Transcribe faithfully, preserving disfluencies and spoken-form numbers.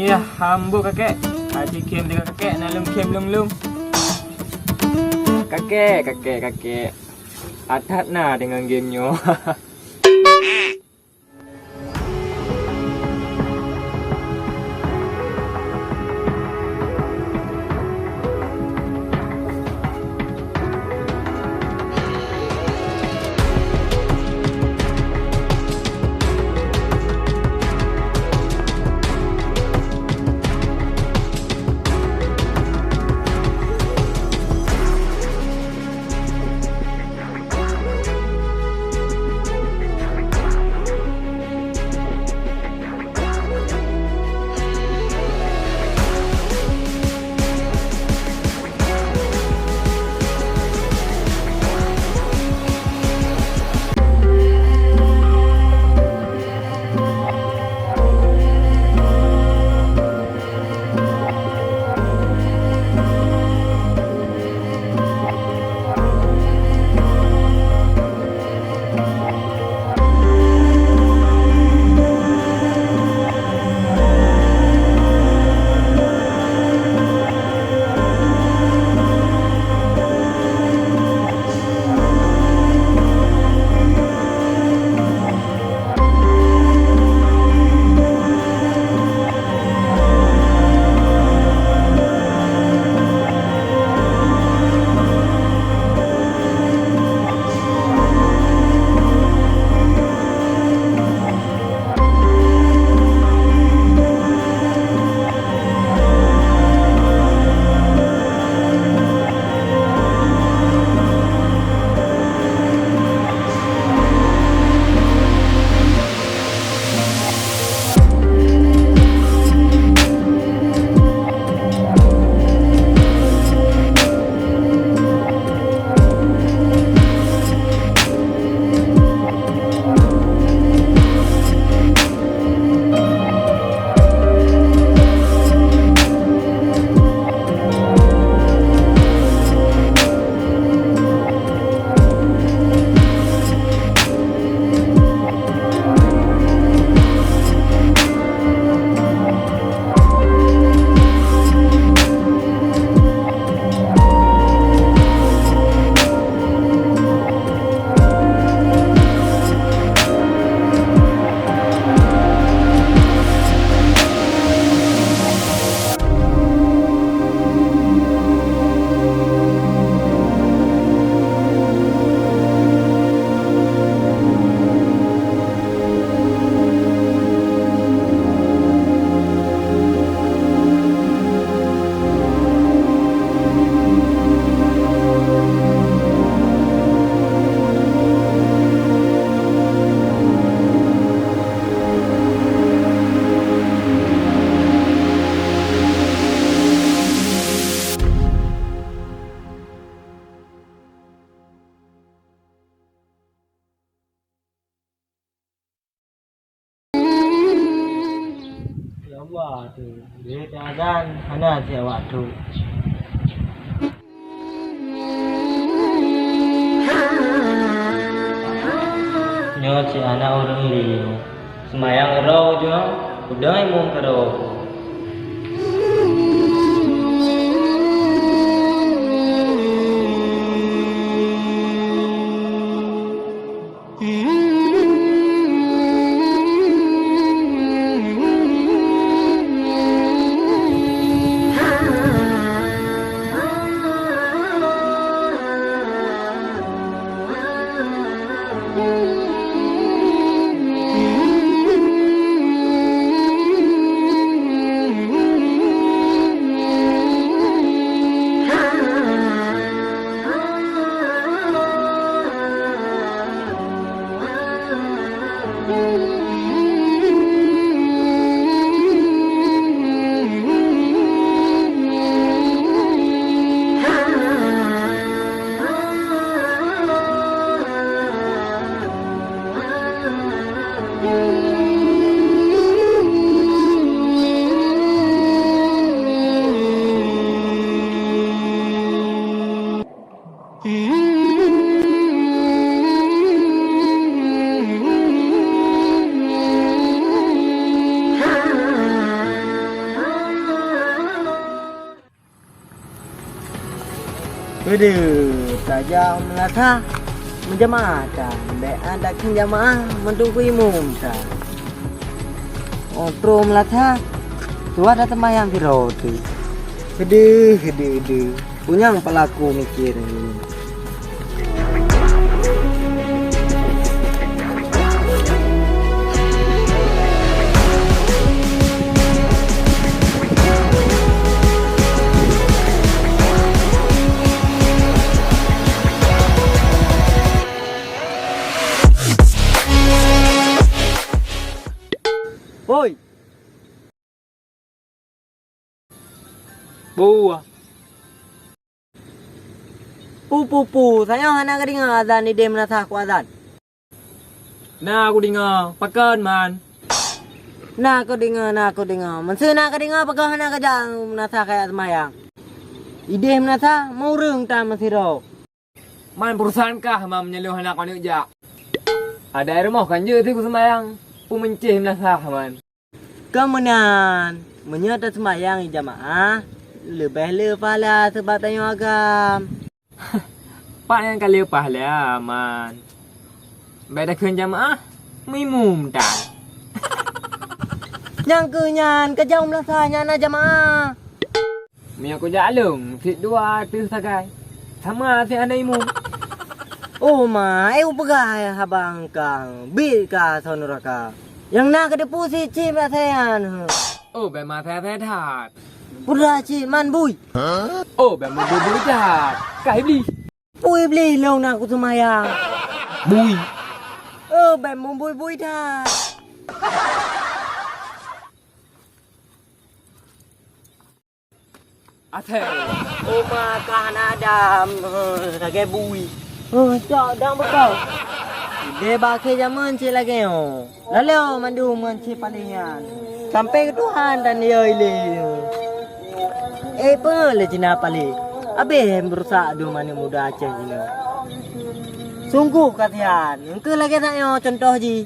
Yah, hambô kakek. Aci game dengan kakek, na lôn game lôn-lôn. Kakek, kakek, kakek. Atat na dengan game nyoe. Ya Allah, tu. Dia tak azan, hana siap waktu. Nyoe cit aneuk ureueng li. Seumayang uroe jih, udang imum keudroe. Keudeh tajak meulasa meujamaah ta, bèk an takheun jamaah meuteumèe imum ta. Óh troh meulasa, tuha ta seumayang sidroe teuk. Keudeh, keudeh, keudeh. Peue nyang peulaku mikir nyoe. Woi! Pu, pu, pu, pu, tanyoe hana kadeungoe azan idéh meunasah ku azan. Na kudeungoe, pakon man? Na kudeungoe, na kudeungoe. Meuseu na kadeungoe, pakon hana kajak meunasah kajak seumayang? Idéh meunasah, meu ureueng ta meusidroe. Man peurusan kah, man meunyoe lôn hana keuneuk jak. Adak rumoh kan jeuet si kuseumayang, peumeuncéh meunasah man. Kon meunan, meunyoe taseumayang jamaah, leubeh le pahala sabab tanyoe agam. Pat nyang ka le pahala, man. Bèk takheun jamaah, meuimum tan. Nyang keu nyan, kajak meunasah nyan na jamaah. Meunyoe kujak lôn, cit dua ateueh sagai. Sama cit hana imum. Oh ma, eh, peugah haba angkang, bit ka asoe nuraka. Nyang na keudeue pu cit cit meurasa nyan. Oh, bèk meurasa that. Peugah cit man bui. Oh, bèk meubui-bui that. Ka Iblih. Bui Iblih lôn na kuseumayang. Bui. Oh, bèk meubui-bui that. Asai. Uma ka hana adam, eh, lagèe bui. Eh, cok dang beukong. Idéh bak akhé jameun cit lagèe nyoe. Laloe mandum ngon cit paléh nyan. Sampoe keu Tuhan dan yo ilé. Eh, peue lé cina paléh. Abéh meurusak dum aneuk muda Aceh jinoe. Sunggoh kasihan. Engkeu lagèe that nyoe contoh jih.